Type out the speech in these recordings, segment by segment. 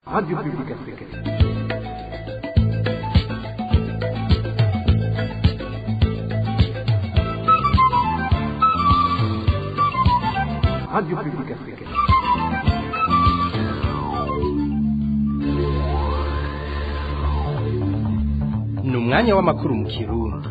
Radio Publique Africaine. Radio Publique Africaine. Ni umwanya w'amakuru mu Kirundi.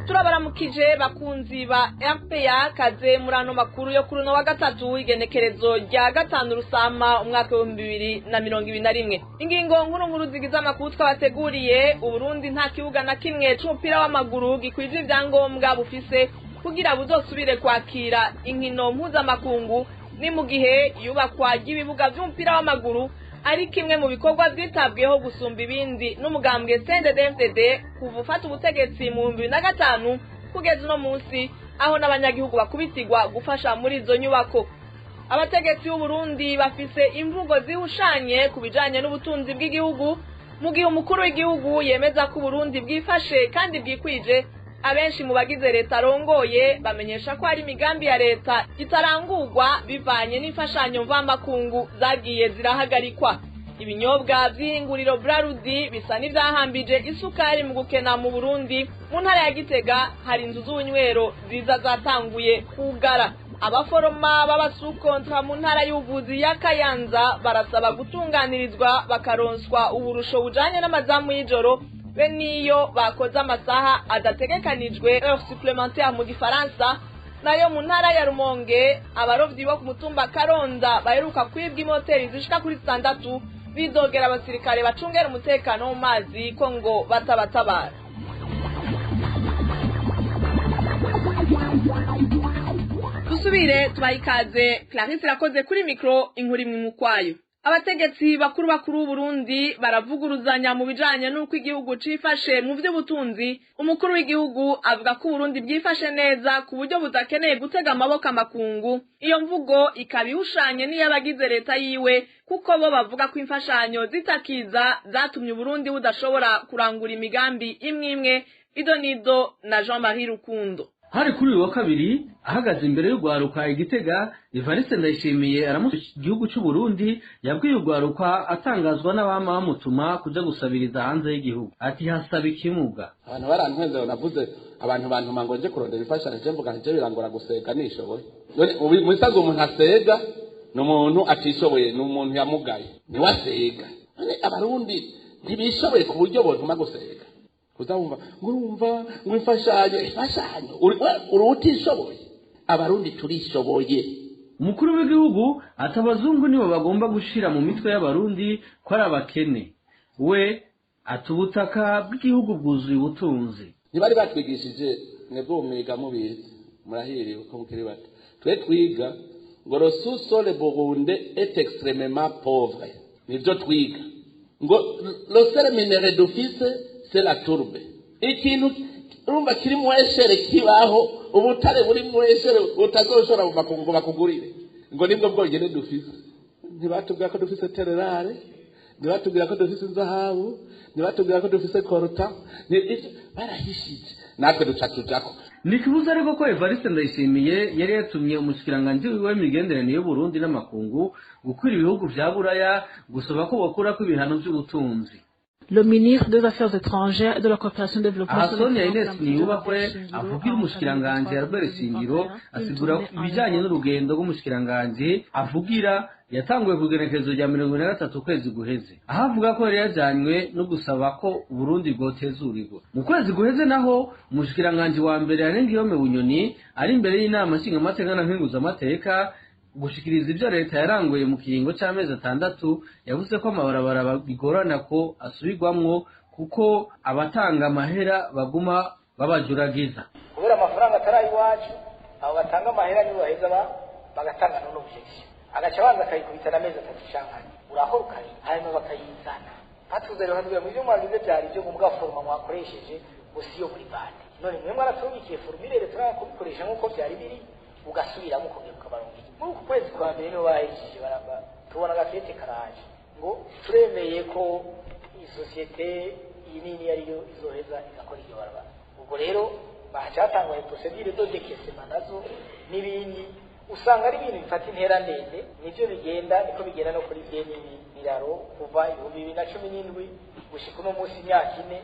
Turabaramukije bakunzi ba RPA, kaze muri ano makuru yo kuri uno wa gatatu, igenekerezo rya 5 Rusama umwaka 2021. Ingingo nkuru nkuru zigize amakuru twabateguriye: Uburundi nta kibuga na kimwe c'umupira w'amaguru gikwije ivyangombwa bufise kugira buzosubire kwakira inkino mpuzamakungu, ni mu gihe iyubakwa ry'ibibuga vy'umupira w'amaguru ari kimwe mu bikorwa vyitabweho gusumba ibindi n'umugambwe CNDD-FDD kuva ufata ubutegetsi mu 2005 kugeza uno munsi, aho n'abanyagihugu bakubitirwa gufasha muri izo nyubako. Abategetsi b'Uburundi bafise imvugo zihushanye ku bijanye n'ubutunzi bw'igihugu. Mu gihe umukuru w'igihugu yemeza ko Uburundi bwifashe kandi bwikwije, abenshi mu bagize leta arongoye bamenyesha ko hari imigambi ya leta itarangurwa bivanye n'imfashanyo mvamakungu zagiye zirahagarikwa. Ibinyobwa vy'ihinguriro Brarudi bisa n'ivyahambije isukari mu gukena mu Burundi. Mu ntara ya Gitega hari inzu z'ubunywero ziza zatanguye kugara. Abaforoma b'abasukontra mu ntara y'ubuvuzi ya Kayanza barasaba gutunganirizwa bakaronswa uburusho bujanye n'amazamu y'ijoro be niyo bakoze amasaha adategekanijwe, heure supplémentaire mu Gifaransa. Nayo mu ntara ya Rumonge, abarovyi bo ku mutumba Karonda baheruka kwibwa imoteri zishika kuri 6 bidogera abasirikare bacungera umutekano mu mazi ko ngo batabatabara. Dusubire tubaha ikaze. Clarisse irakoze kuri mikro, inkuru imwe mukwayo. Abategetsi bakuru bakuru b'Uburundi baravuguruzanya mu bijanye n'uko igihugu cifashe mu vy'ubutunzi. Umukuru w'igihugu avuga ko Uburundi bwifashe neza ku buryo budakeneye gutega amaboko amakungu. Iyo mvugo ikaba ihushanye n'iy'abagize leta yiwe, kuko bo bavuga ko imfashanyo zitakiza zatumye Uburundi budashobora kurangura imigambi imwe imwe. Idonido na Jean-Marie Rukundo. Hari kuri uyu wa kabiri, ahagaze imbere y'urwaruka Igitega, Evariste Ndayishimiye aramutse igihugu cy'u Burundi yabwiye urwaruka atangazwa n'abama bamutuma kuja gusabiriza hanze y'igihugu, ati hasaba ikimuga. Abantu barantwenze, navuze abantu bantuma ngo nje kurondera imfashanyo, je mvuga nje birangora gusega nishoboye. None mubisanzwe umuntu asega ni umuntu atishoboye, ni umuntu yamugaye, niwe asega. None Abarundi ntibishoboye ku buryo bontuma gusega? Kuzawumva ngo urumva ngo imfashanyo, imfashanyo, uri utishoboye. Abarundi turishoboye. Umukuru w'igihugu ati abazungu nibo bagomba gushira mu mitwe y'Abarundi ko ari abakene, we ati ubutaka bw'igihugu bwuzuye ubutunzi. Ntibari batwigishije? Mwebwe mwiga mubizi, murahiriwe ko mukiri bato. Twe twiga ngo le sous-sol burundais est extrêmement pauvre, nivyo twiga, ngo le seul minerai dufise, c'est la tourbe. Ikintu urumva kiri mu eshere kibaho, ubutare buri mu eshere utazoshora mu makungu ngo bakugurire, ngo nibwo bwonyene dufise. Ntibatubwira ko dufise terres rares, ntibatubwira ko dufise inzahabu, ntibatubwira ko dufise coltan. Barahishije, natwe duca tujako. Ni ikibuza ariko ko Evariste Ndayishimiye yari yatumye umushikiranganji wiwe w'imigenderanire y'Uburundi n'amakungu gukwira ibihugu vya Buraya gusaba ko bokurako ibihano vy'ubutunzi. Le ministre des Affaires étrangères et de la coopération et développement. Aha Sonia Ines Niyubakwe avugira umushikiranganji Albert Shingiro asigura ibijanye n'urugendo rw'umushikiranganji avugira yatanguye ku igenekerezo rya 43 ukwezi guheze, aho avuga ko yari yajanywe no gusaba ko Uburundi bwotezurirwa. Mu kwezi guheze naho, umushikiranganji wa mbere Alain Guillaume Bunyoni ari imbere y'inama nshingamateka na nkenguzamateka gushikiriza ibyo leta yaranguye mu kiringo c'amezi 6, yavuze ko amabarabara bigorana ko asubirwamwo kuko abatanga amahera baguma babajuragiza. Kubera amafaranga atari iwacu, abo batanga amahera nibo baheza bagatanga non objection, agaca abanza akayikubita n'amezi 3 canke 4, urahora ukayi hanyuma bakayizana batuzanira, bakatubwira ngo ibyo mwagize byari ibyo mu bwa forme mwakoresheje ngo siyo muri bande. None mwe mwaratungikiye formulaire, turanga kubikoresha nk'uko byari biri, ugasubiramo ukongera ukabarungika. Muri uku kwezi kwa mbere niho bahejeje, baramba tubona agakete karaje ngo turemeye ko iyi sosiyete iyi nini ariyo izoheza igakora iryo barabara. Ubwo rero baca hatangwa procédure de décaissement nazo n'ibindi. Usanga ari ibintu bifata intera ndende, nivyo bigenda niko bigenda no kuri byene biraro kuva 2017 gushika uno munsi, imyaka 4,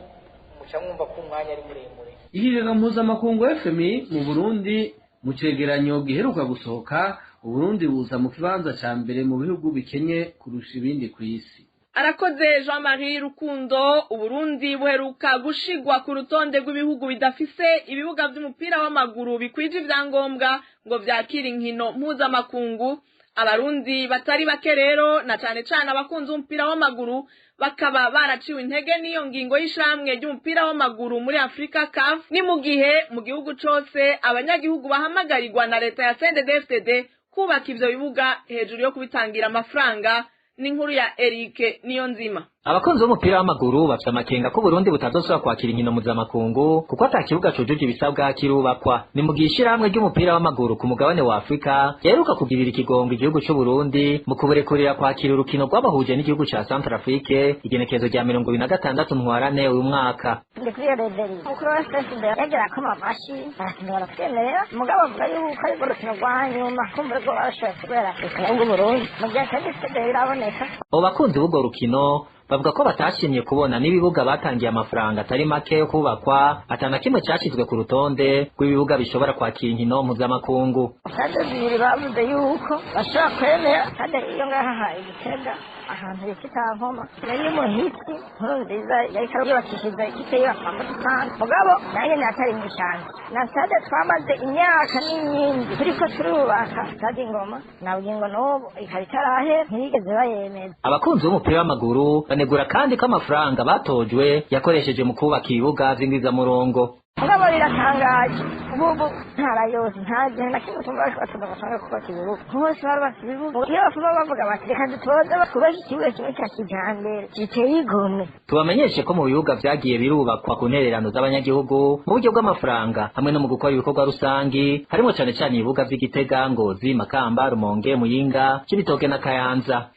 muca mwumva ko umwanya ari muremure. Ikigega mpuzamakungu FMI mu Burundi, mu cegeranyo giheruka gusohoka, Uburundi buza mu kibanza ca mbere mu bihugu bikenye kurusha ibindi kw'isi. Arakoze Jean Marie Rukundo. Uburundi buheruka gushigwa ku rutonde rw'ibihugu bidafise ibibuga vy'umupira w'amaguru bikwije ivyangombwa ngo vyakire inkino mpuzamakungu. Abarundi batari bake rero, na cane cane abakunzi b'umupira w'amaguru, bakaba baraciwe intege n'iyo ngingo y'ishamwe ry'umupira w'amaguru muri Afrika, CAF. Ni mu gihe mu gihugu cose abanyagihugu bahamagarirwa na leta ya CNDD-FDD kubaka ivyo bibuga hejuru yo kubitangira amafaranga. N'inkuru ya Eric Niyonzima. Abakunzi b'umupira w'amaguru bafite amakenga ko Burundi butazosubira kwakira inkino mpuzamakungu kuko ata kibuga cujuje ibisabwa kirubakwa. Ni mu gihe ishirahamwe ry'umupira w'amaguru ku mugabane wa Afurika ryaheruka kugirira ikigongo igihugu c'u Burundi mu kuburekurira kwakira urukino rwabahuje n'igihugu ca Centrafrique igenekerezo rya 26 Ntwarante uyu mwaka. Ndi kuri reberi, umukuru wa FSB yagera akoma amashi, baratinda baratwemerera, mugabo avuga yuko ari urukino rwa nyuma, kumva rwo barashoboye kubera urukino rw'Uburundi mu gihe atagisigaye biraboneka. Abo bakunzi b'urwo rukino bavuga ko batashimye kubona n'ibibuga batangiye amafaranga atari make yo kubakwa atana kimwe cyashyizwe ku rutonde rw'ibibuga bishobora kwakira inkino mpuzamakungu. Stade zibiri bavuze yuko bashobora kwemera, stade iyo ngaha i Gitega ahantu bita Itankoma, nayo umuhisi Nkuru Nziza yariko yubakishije ikipe y'abafambatisana, mugabo nayo nyene atari mw'ishamba, na stade twamaze imyaka n'iyindi turiko turubaka, stade Ingoma, na bugingo n'ubu ikaba itarahera, ntiyigeze bayemeza. Abakunzi b'umupira w'amaguru banegura kandi ko amafaranga batojwe yakoresheje mu kubaka ibibuga vy'ingwizamurongo. Mugabo biratangaje, ubu ntara yose nta gihe na kimwe tumva bariko batunga amafaranga yo kubaka ibibuga, hose barubatse ibibuga. Iyo bafuma bavuga bati reka dutoze twubake ikibuga kimwe ca kijambere giteye igomwe. Tubamenyeshe ko mu bibuga vyagiye birubakwa ku ntererano z'abanyagihugu mu buryo bw'amafaranga hamwe no mu gukora ibikorwa rusangi harimo cane cane ibibuga vy'Igitega, Ngozi, Makamba, Rumonge, Muyinga, Cibitoke na Kayanza.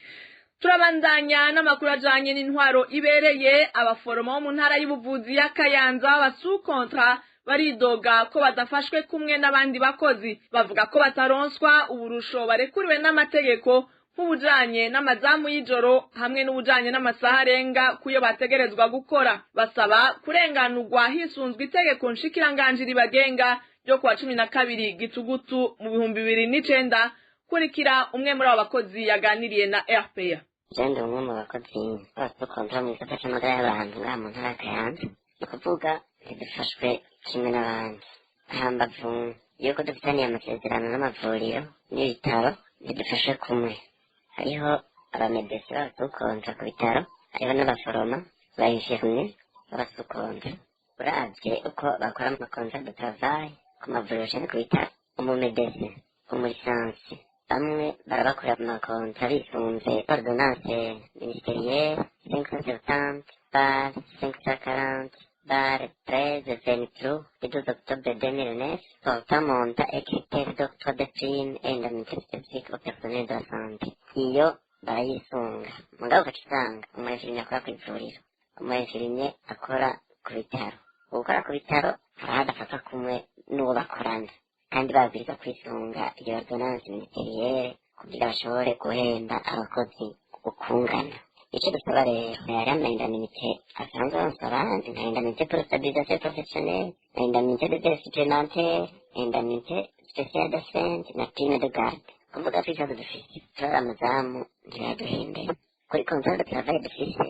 Turabandanya n'amakuru ajanye n'intwaro ibereye. Abaforoma bo mu ntara y'ubuvuzi ya Kayanza b'aba sous-contrat baridoga ko badafashwe kumwe n'abandi bakozi. Bavuga ko bataronswa uburusho barekuriwe n'amategeko, nk'ubujanye n'amazamu y'ijoro hamwe n'ubujanye n'amasaha arenga kuyo bategerezwa gukora. Basaba kurenganurwa hisunzwe itegeko nshikiranganji ribagenga ryo kuwa 12 Gitugutu mu 2009. Kurikira umwe muri abo bakozi yaganiriye na RPA. Je ndi umwe mu bakozi b'aba sous-contrat mu gisata c'amagara y'abantu ngaha mu ntara ya Kayanza. Ni ukuvuga ntidufashwe kimwe n'abandi. Hambavu yuko dufitaniye amasezerano n'amavuriro n'ibitaro, ntidufashwe kumwe. Hariho aba médecins b'aba sous-contrat ku bitaro, hariho n'abaforoma ba infirmier b'aba sous-contrat. Uravye uko bakora ama contrat de travail ku mavuriro canke ku bitaro, umu médecin, umu licencié, bamwe barabakorera ama contrats bisunze ordonnance ministérielle 570 barre 540 barre 1323 du 12 octobre 2009 portant montant et critères d'octroi de primes et indemnités spécifiques au personnel de la santé. Iyo barayisunga, mugabo ugaca usanga umu infirmier akora kw'ivuriro, umu infirmier akora ku bitaro, uwukora ku bitaro hari aho adafatwa kumwe n'uwo bakorana, kandi babwirizwa kwisunga iyo ordonnance ministérielle kugira bashobore guhemba abakozi ukungana. Icyo dusaba rero, hari ama indemnités asanzwe aronsa abandi, nka indemnité pour stabilisation professionnelle, na indemnité de délai supplémentaire, indemnité spéciale d'astreinte na prime de garde. Kuvuga ko ikibazo dufise, turara amazamu ntibaduhembe. Kuri contrat de travail dufise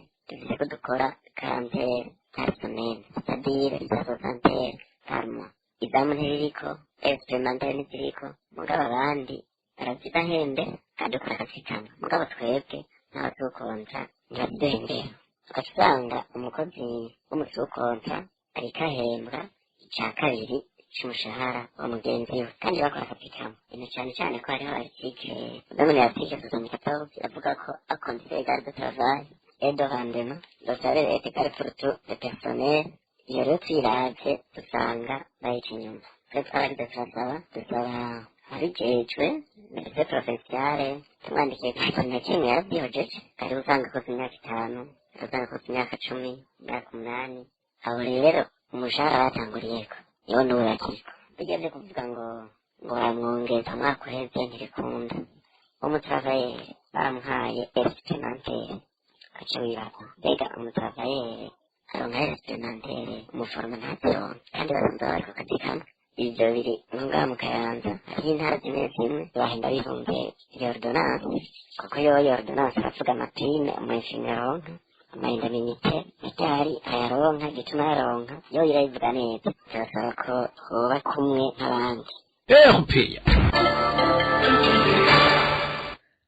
ko dukora 40 heures par semaine, c'est-à-dire 160 heures par mois. Izamu ntiririko, heures supplémentaires ntiziriko, mugabo abandi barazibahembe kandi dukora akazi kamwe, mugabo twebwe n'aba sous-contrat ntibaziduhembera. Ugaca usanga umukozi w'umu sous-contrat ariko ahembwa ica kabiri c'umushahara wa mugenzi we kandi bakora akazi kamwe. Ibintu cane cane ko hariho article dans l'article 74 avuga ko à condition égale de travail et de rendement, le salaire est égal pour tout le personnel. Iyo rero tuyiravye dusanga bayica inyuma. Twe twaragize turasaba, dusaba abijejwe, médecin provincial, tumwandikiye, nta kintu na kimwe, yaravyihojeje. Kariho usanga akoze imyaka 5, usanga akoze imyaka 10, imyaka 8. Abo rero umushahara batanguriyeko niwo n'ubu bakiriko. Bijya vyo kuvuga ngo Ngo baramwongeza umwaka uheze ntibikunda. Umutravailleur baramuhaye heure supplémentaire, ugaca wibaza mbega umutravailleur aronka heure supplémentaire, umuforoma ntazironke, kandi basanzwe bari ku kazi kamwe. Ivyo biri nko ngaha mu Kayanza. Hariho intara zimwe zimwe bahenda bihunze iyo ordonnance, kuko yoyo ordonnance aravuga ama prime umu infirmier aronka, ama indemnité ryari ayaronka, igituma ayaronka, yo irabivuga neza. Turasaba ko hoba kumwe nk'abandi. RPA.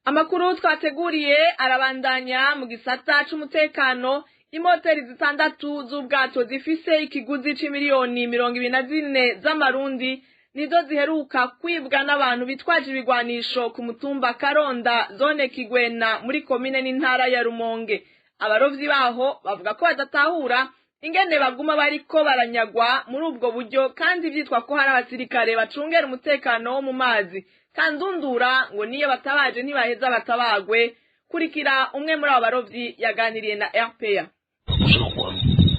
Amakuru twateguriye arabandanya mu gisata c'umutekano. Imoteri zitandatu z'ubwato zifise ikiguzi c'imiliyoni 24 z'amarundi nizo ziheruka kwibwa n'abantu bitwaje ibigwanisho ku mutumba Karonda, zone Kigwena, muri komine n'intara ya Rumonge. Abarovyi baho bavuga ko badatahura ingene baguma bariko baranyagwa muri ubwo buryo, kandi vyitwa ko hari abasirikare bacungera umutekano wo mu mazi. Kandundura ngo niyo batabaje ntibaheza batabagwe. Kurikira umwe muri abo barovyi yaganiriye na RPA.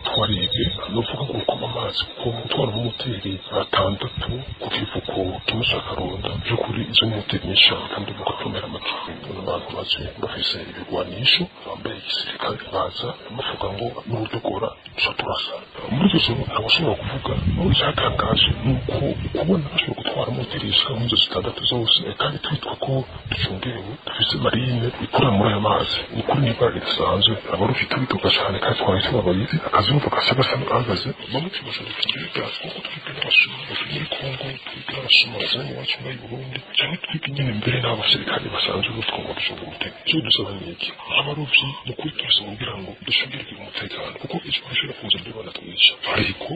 Twaribwe nuvuga ngo ukoma amazi, kuko gutwara amamoteri atandatu ku kivuko kimwe ca Karonda, vy'ukuri izo ni moteri nyinshi cane, kandi mugakomera amatwi. Abantu baje bafise ibigwanisho, bambaye igisirikare, baza bavuga ngo n'udukora duca turasa. Muri iryo joro ntawashobora kuvuga. Aho icyatangaje ni uko kubona bashobora gutwara moteri zishika nk'izo zitandatu zose, kandi twitwa ko ducungerewe, dufise marine ikora muri ayo mazi. Ni ukuri n'ibara ridasanzwe. Abarovyi turidoga cane kandi twari tubabaye. Akazuba gasa gasa n'ahagaze. Bamwe twibaza mbega kuko twibwe n'abasuma bavuye muri Kongo, twibwe n'abasuma bazanye iwacu muri Burundi, canke twibwe nyene mbere n'abasirikare basanzwe batwumva ducunga umutekano. Ico dusaba ni iki? Abarovyi mu kuri turasaba kugira ngo ducungerwe umutekano, kuko ejo bashobora kuza mbere banatwica ariko.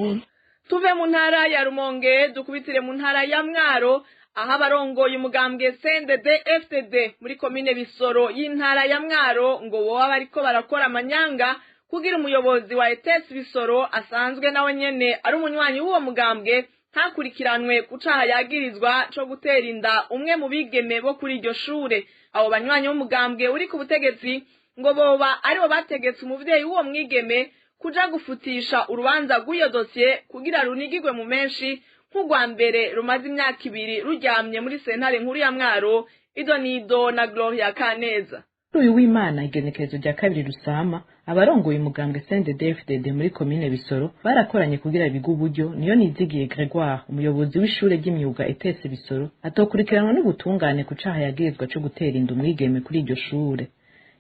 Tuve mu ntara ya Rumonge dukubitire mu ntara ya Mwaro, aho abarongoye umugambwe CNDD FDD muri komine Bisoro y'intara ya Mwaro ngo boba bariko barakora amanyanga kugira umuyobozi wa ETS Bisoro, asanzwe nawe nyene ari umunywanyi w'uwo mugambwe, ntakurikiranwe ku caha yagirizwa co gutera inda umwe mu bigeme bo kuri iryo shure. Abo banywanyi b'umugambwe uri ku butegetsi ngo boba aribo bategetse umuvyeyi w'uwo mwigeme kuja gufutisha urubanza rw'iyo dosiye kugira runigirwe mu menshi, nk'urwa mbere rumaze imyaka 2 ruryamye muri sentare nkuru ya Mwaro. Ido nido na Gloria Kaneza. Kuri uyu w'Imana, igenekerezo rya 2 Rusama, abarongoye umugambwe CNDD-FDD muri komine Bisoro barakoranye kugira bige uburyo niyo nizigiye Gregoire, umuyobozi w'ishure ry'imyuga ETS Bisoro, atokurikiranwa n'ubutungane ku caha yagirizwa co gutera inda umwigeme kuri iryo shure.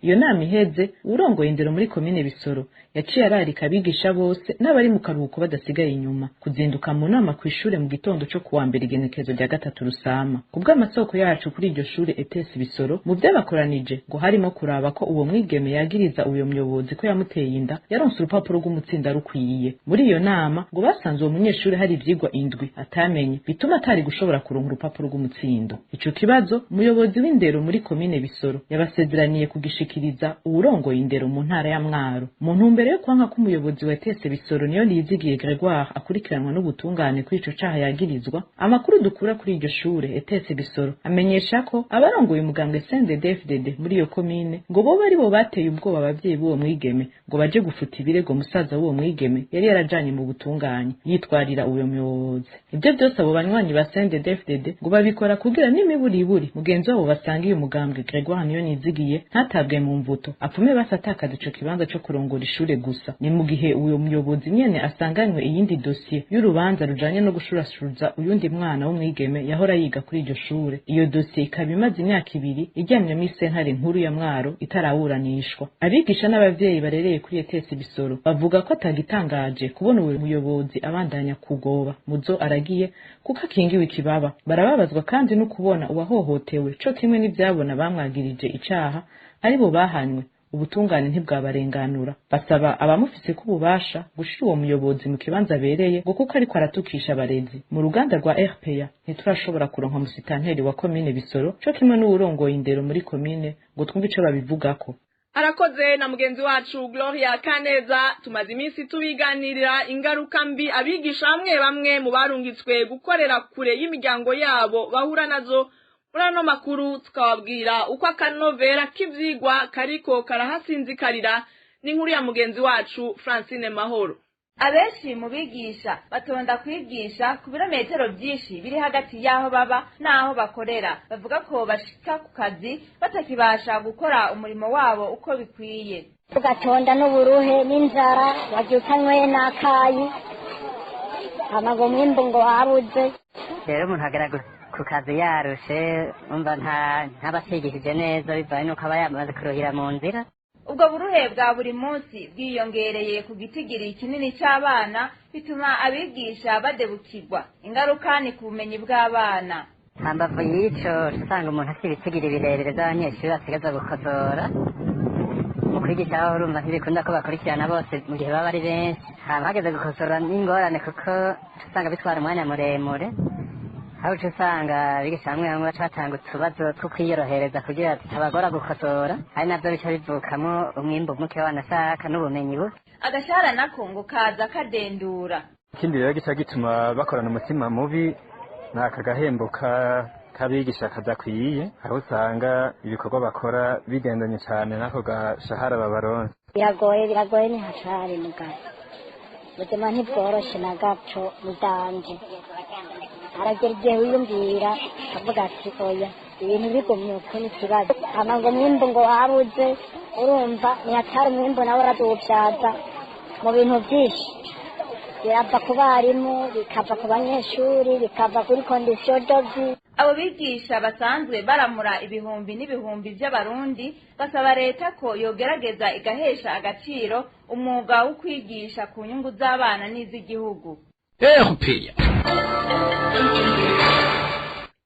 Iyo nama iheze, uwurongoye indero muri komine Bisoro yaciye ararika abigisha bose n'abari mu karuhuko badasigaye inyuma kuzinduka mu nama kw'ishure mu gitondo co kuwa mbere, igenekerezo rya 3 Rusama. Kubw'amasoko yacu kuri iryo shure ETS Bisoro, mu vyabakoranije ngo harimo kuraba ko uwo mwigeme yagiriza uyo muyobozi ko yamuteye inda yaronse urupapuro rw'umutsinda rukwiye. Muri iyo nama ngo basanze uwo munyeshure hari ivyigwa 7 atamenye, bituma atari gushobora kuronka urupapuro rw'umutsindo. Ico kibazo umuyobozi w'indero muri komine Bisoro yabasezeraniye kugishikiriza uwurongoye indero mu ntara ya Mwaro. Mu ntumbero yo kwanka ko umuyobozi wa ETS Bisoro niyo nizigiye Gregoire akurikiranwa n'ubutungane kuri ico caha yagirizwa, amakuru dukura kuri iryo shure ETS Bisoro amenyesha ko abarongoye umugambwe CNDD-FDD muri iyo komine ngo boba aribo bateye ubwoba abavyeyi b'uwo mwigeme ngo baje gufuta ibirego musaza w'uwo mwigeme yari yarajanye mu butungane yitwarira uwo muyobozi. Ivyo vyose abo banywanyi ba CNDD-FDD ngo babikora kugira n'imiburiburi mugenzi wabo basangiye umugambwe Gregoire niyo nizigiye ntatabwe mu mvuto, apfume basatakaza ico kibanza co kurongora ishure gusa. Ni mu gihe uwo muyobozi nyene asanganywe iyindi dosiye y'urubanza rujanye no gushurashuza uyundi mwana w'umwigeme yahora yiga kuri iryo shure. Iyo dosiye ikaba imaze imyaka 2 iryamye muri sentare nkuru ya Mwaro itaraburanishwa. Abigisha n'abavyeyi barereye kuri ETS Bisoro bavuga ko atagitangaje kubona uwo muyobozi abandanya kugoba muzo aragiye kuko akingiwe ikibaba. Barababazwa kandi no kubona uwahohotewe co kimwe n'ivyabona bamwagirije icaha aribo bahanywe, ubutungane ntibwabarenganura. Basaba abamufise ko ububasha gushira uwo muyobozi mu kibanza abereye, ngo kuko ariko aratukisha abarezi. Mu ruganda rwa RPA ntiturashobora kuronka musitanteri wa komine Bisoro co kimwe n'uwurongoye indero muri komine ngo twumve ico babivugako. Arakoze na mugenzi wacu Gloria Kaneza. Tumaze iminsi tubiganirira ingaruka mbi abigisha bamwe bamwe mu barungitswe gukorera kure y'imiryango yabo bahura nazo. Muri ano makuru tukababwira uko akanovera k'ivyigwa kariko karahasinzikarira. N'inkuru ya mugenzi wacu Francine Mahoro. Abenshi mu bigisha batonda kwigisha ku birometero byinshi biri hagati y'aho baba n'aho bakorera. Bavuga ko bashika ku kazi batakibasha gukora umurimo wabo uko bikwiye. Ugatonda n'uburuhe n'inzara, wabyuka nyweye n'akayi, hama ngo umwimbu ngo wabuze. Rero umuntu agera ku kazi yarushe, umva ntabasigishije neza bivanye n'uko aba yamaze kuruhira mu nzira. Ubwo buruhe bwa buri munsi bwiyongereye ku gitigiri kinini c'abana, bituma abigisha badebukirwa. Ingaruka ni ku bumenyi bw'abana. Hambavu y'ico, usanga umuntu afite ibitigiri birebire by'abanyeshuri asigaza gukosora. Mu kwigisha aho urumva ntibikunda ko bakurikirana bose mu gihe baba ari benshi. Haba hageze gukosora n'ingorane kuko usanga bitwara umwanya muremure. Aho uca usanga abigisha bamwe bamwe baca batanga utubazo two kwiyorohereza kugira tutabagora gukosora, ari navyo bica bivukamo umwimbu muke wanashaka n'ubumenyi buke. Agashahara nako ngo kaza kadendura. Ikindi rero gica gituma bakorana umutima mubi ni aka gahembo k'abigisha kadakwiye, aho usanga ibikorwa bakora bigendanye cyane n'ako gashahara babaronse. Biragoye, biragoye, ni hatari mugabo. Ubuzima ntibworoshe na gato, mudanje. Haragera igihe wiyumvira avuga ati oya, ibintu bigumye uko ni ikibazo. Hama ngo umwimbu ngo wabuze, urumva ni hatari, umwimbu nawe uraduwubyaza mu bintu byinshi. Birava ku barimu, bikava ku banyeshuri, bikava kuri condition de vie. Abo bigisha basanzwe baramura ibihumbi n'ibihumbi by'abarundi basaba leta ko yogerageza igahesha agaciro umwuga wo kwigisha ku nyungu z'abana n'iz'igihugu. RPA.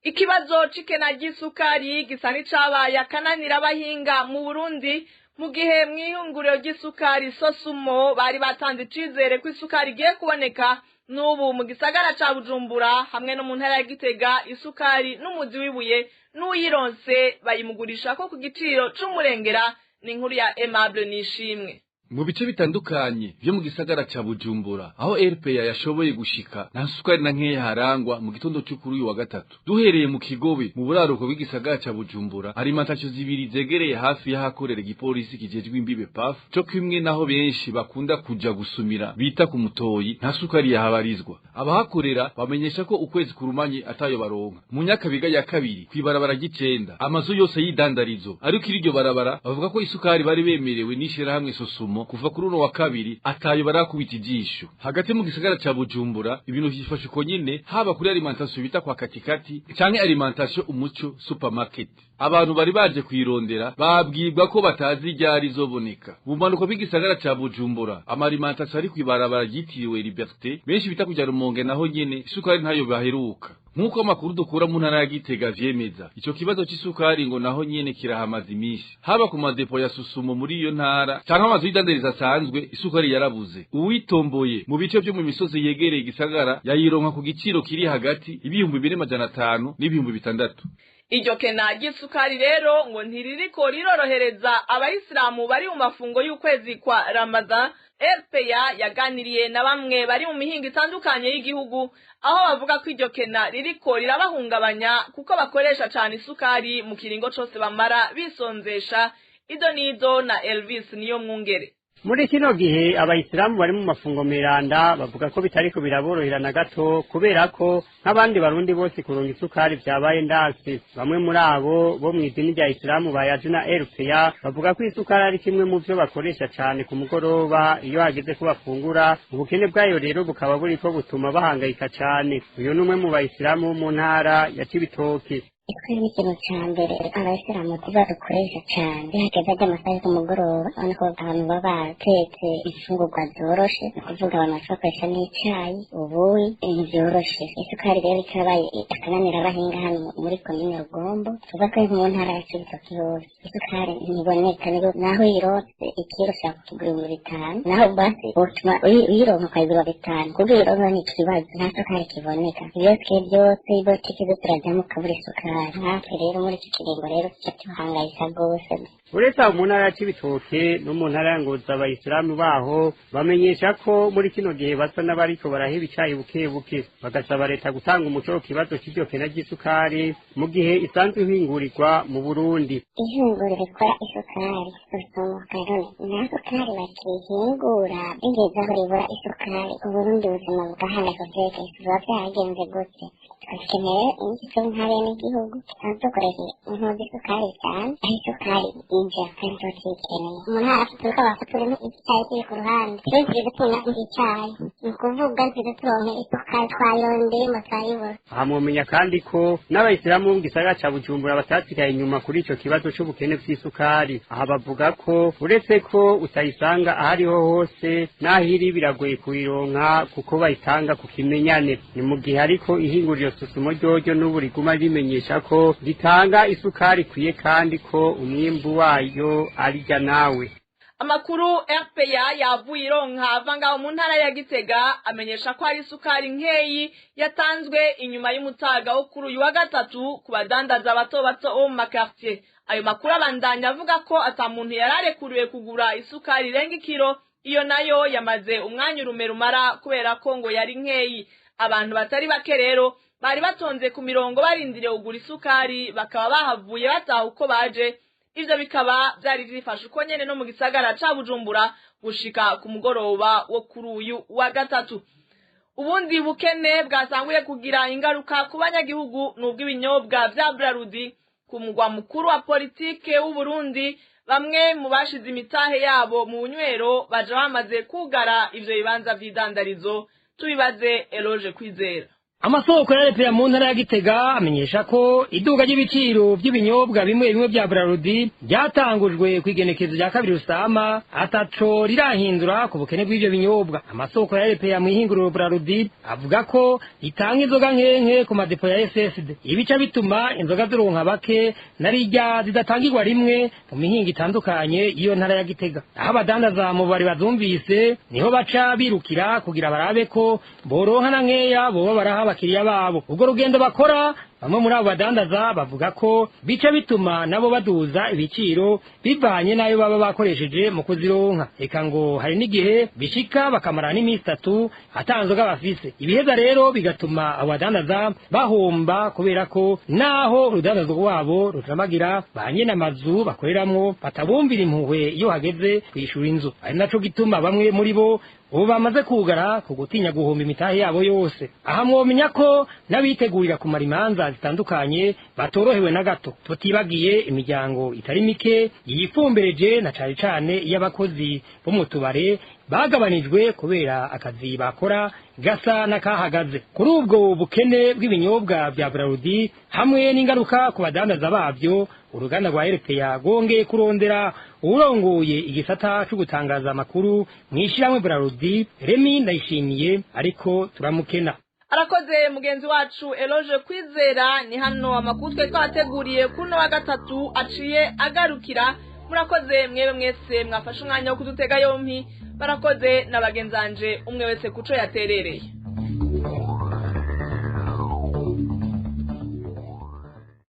Ikibazo c'ikena ry'isukari gisa n'icabaye akananira abahinga mu Burundi, mu gihe mw'ihinguriro ry'isukari Sosumo bari batanze icizere ko isukari igiye kuboneka. N'ubu mu gisagara ca Bujumbura hamwe no mu ntara ya Gitega, isukari n'umuzi w'ibuye n'uyironse bayimugurisha ko ku giciro c'umurengera. Ni inkuru ya Aimable Nishimwe. Mu bice bitandukanye vyo mu gisagara ca Bujumbura aho RPA yashoboye gushika, nta sukari na nkeya harangwa mu gitondo cyo kuri uyu wa gatatu. Duhereye mu Kigobe mu buraruko bw'igisagara ca Bujumbura, alimentation zibiri zegereye hafi y'ahakorera igipolisi kijejwe imbibe PAF, co kimwe naho benshi bakunda kuja gusumira bita ku Mutoyi, nta sukari yahabarizwa. Abahakorera bamenyesha ko ukwezi kurumanye atayo baronka. Mu Nyakabiga ya kabiri kwibarabara ry'icenda, amazu yose y'idandarizo ariko iryo barabara bavuga ko isukari bari bemerewe n'ishirahamwe Sosumo kuva kuri uno wa kabiri atayo barakubita ijisho. Hagati mu gisagara ca Bujumbura ibintu vyifashe uko nyene, haba kuri alimentation bita kwa Katikati canke alimentation Umuco supermarket. Abantu bari baje kuyirondera babwirwa ko batazi ryari izoboneka. Mu mpanuka bw'igisagara ca Bujumbura, amalimentation ari kw'ibarabara ryitiriwe Liberté benshi bita kuja Rumonge, naho nyene isukari ntayo baheruka. Nk'uko amakuru dukura mu ntara ya Gitega vyemeza, ico kibazo c'isukari ngo naho nyene kirahamaze iminsi. Haba ku madepo ya Susumo muri iyo ntara canke amazu y'idandarizo asanzwe, isukari yarabuze. Uwitomboye mu bice vyo mu misozi yegereye igisagara yayironka ku giciro kiri hagati 2500 n'ibihumbi 6000. Iryo kena ry'isukari rero ngo ntiririko rirorohereza abayisilamu bari mu mafungo y'ukwezi kwa Ramadan. RPA yaganiriye na bamwe bari mu mihingo itandukanye y'igihugu, aho bavuga ko iryo kena ririko rirabahungabanya kuko bakoresha cane isukari mu kiringo cose bamara bisonzesha. Ido nido na Elvis niyo mwungere. Muri kino gihe abayisilamu bari mu mafungo miranda bavuga ko bitariko biraborohera na gato, kubera ko nk'abandi barundi bose kuronka isukari vyabaye ndasi. Bamwe muri abo bo mw'idini rya isilamu bayaje na RPA bavuga ko isukari ari kimwe mu vyo bakoresha cane ku mugoroba iyo hageze ko bafungura. Ubukene bwayo rero bukaba buriko butuma bahangayika cane. Uyu ni umwe mu bayisilamu bo mu ntara ya Cibitoke. Isukari ni ikintu ca mbere abayisilamu tuba dukoresha cane. Iyo hageze arya amasaha yo ku mugoroba, urabona ko abantu baba batetse imfungurwa zoroshe, ni ukuvuga abantu bashobora bakoresha n'icayi, ubuyi, ibintu vyoroshe. Isukari rero ikabaye akananira abahinga hano muri komine Rugombo, tuvuga ko mu ntara ya Cibitoke hose isukari ntiboneka. Naho uyironse ikiro ushobora kukigura 5000, naho basi wotuma uyironka ukayigura 5,000, kuko uyironka ni ikibazo, nta sukari kiboneka. Ibiyosike vyose, ibotike zose urajamwo ukabura isukari. isukari. Natwe rero muri iki kiringo rero tuca tuhangayika rwose. Uretse aho mu ntara ya Cibitoke no mu ntara ya Ngozi, abayisilamu baho bamenyesha ko muri kino gihe basa n'abariko baraheba icayi buke buke, bagasaba leta gutanga umuco ku kibazo c'iryo kena ry'isukari mu gihe isanzwe ihingurirwa mu Burundi. Ihinguriro rikora isukari rusomoka, none nta sukari bakihingura? Bigeze aho ribura isukari, Uburundi buzima bugahangayika vyerekeye biba vyagenze gute? Dukeneye inyigisho nk'abenegihugu dusanzwe dukoresha inkozi isukari cyane, aho isukari ija kandi tuba tuyikeneye. Mu ntara turiko bafaturemo icayi kiri ku ruhande, twe tugeze tubona icayi, ni ukuvuga tugeze turonke isukari twayirondeye ngo turayibura. Aha mwomenya kandi ko n'abayisilamu bo mu gisagara ca Bujumbura batasigaye inyuma kuri ico kibazo c'ubukene bw'isukari. Aha bavuga ko uretse ko utayisanga ahariho hose, n'aho iri biragoye kuyironka kuko bayitanga ku kimenyane. Ni mu gihe ariko ihinguriro Sosumo ryoryo n'ubu riguma rimenyesha ko ritanga isukari ikwiye kandi ko umwimbu wayo arirya nawe. Amakuru RPA yavuye ironka ava ngaho mu ntara ya Gitega amenyesha ko hari isukari nkeyi yatanzwe inyuma y'umutaga wo kuri uyu wa gatatu ku badandaza bato bato bo mu makartier. Ayo makuru abandanya avuga ko ata muntu yararekuriwe kugura isukari irenga ikiro, iyo nayo yamaze umwanya urume rumara kubera ko ngo yari nkeyi. Abantu batari bake rero bari batonze ku mirongo barindiriye kugura isukari, bakaba bahavuye bataha uko baje. Ivyo bikaba vyari vyifashe uko nyene no mu gisagara ca Bujumbura gushika ku mugoroba wo kuri uyu wa gatatu. Ubundi bukene bwasanguye kugira ingaruka ku banyagihugu n'ubw'ibinyobwa vya Brarudi ku mugwa mukuru wa politike w'u Burundi. Bamwe mu bashize imitahe yabo mu bunywero baja bamaze kugara ivyo bibanza vy'idandarizo. Tubibaze Eloge Kwizera. Amasoko ya leta mu ntara ya Gitega amenyesha ko iduka ry'ibiciro by'ibinyobwa bimwe bimwe bya Brarudi ryatangujwe ku igenekezo rya 2 Rusama ataco rirahindura ku bukene bw'ivyo binyobwa. Amasoko ya leta mu ihinguriro Brarudi avuga ko itanga inzoga nkenke ku madepo ya SSD, ibica bituma inzoga zironka bake narijya zidatangirwa rimwe mu mihinga itandukanye y'iyo ntara ya Gitega. Aho abadandaza mu bari bazumvise niho baca birukira kugira barabe ko boronka na nkeya boba baraha abakiriya babo. Ubwo rugendo bakora, bamwe muri abo badandaza bavuga ko bica bituma nabo baduza ibiciro bivanye n'ayo baba bakoresheje mu kuzironka. Eka ngo hari n'igihe bishika bakamara n'iminsi 3 ata nzoga bafise. Ibiheza rero bigatuma abo badandaza bahomba, kubera ko naho urudandazwa rwabo rutamagira ba nyene amazu bakoreramwo batabumvira impuhwe iyo hageze kwishura inzu. Ari naco gituma bamwe muri bo ubu bamaze kugara ku gutinya guhomba imitahe yabo yose. Aha mwomenya ko n'abitegurira kumara imanza zitandukanye batorohewe na gato, tutibagiye imiryango itari mike yifumbereje na cane cane iy'abakozi bo mu tubare bagabanijwe kubera akazi bakora gasa n'akahagaze. Kuri ubwo bukene bw'ibinyobwa bya Brarudi hamwe n'ingaruka ku badandaza babyo, uruganda rwa RPA rwongeye kurondera uwurongoye igisata co gutangaza amakuru mw'ishirahamwe Brarudi, Remy Ndayishimiye, ariko turamukena. Arakoze mugenzi wacu Eloge Kwizera. Ni hano amakuru twe twateguriye kuno wa gatatu aciye agarukira. Murakoze mwebe mwese mwafashe umwanya wo kudutega yompi. Barakoze na bagenzanje umwe wese kuco yaterereye.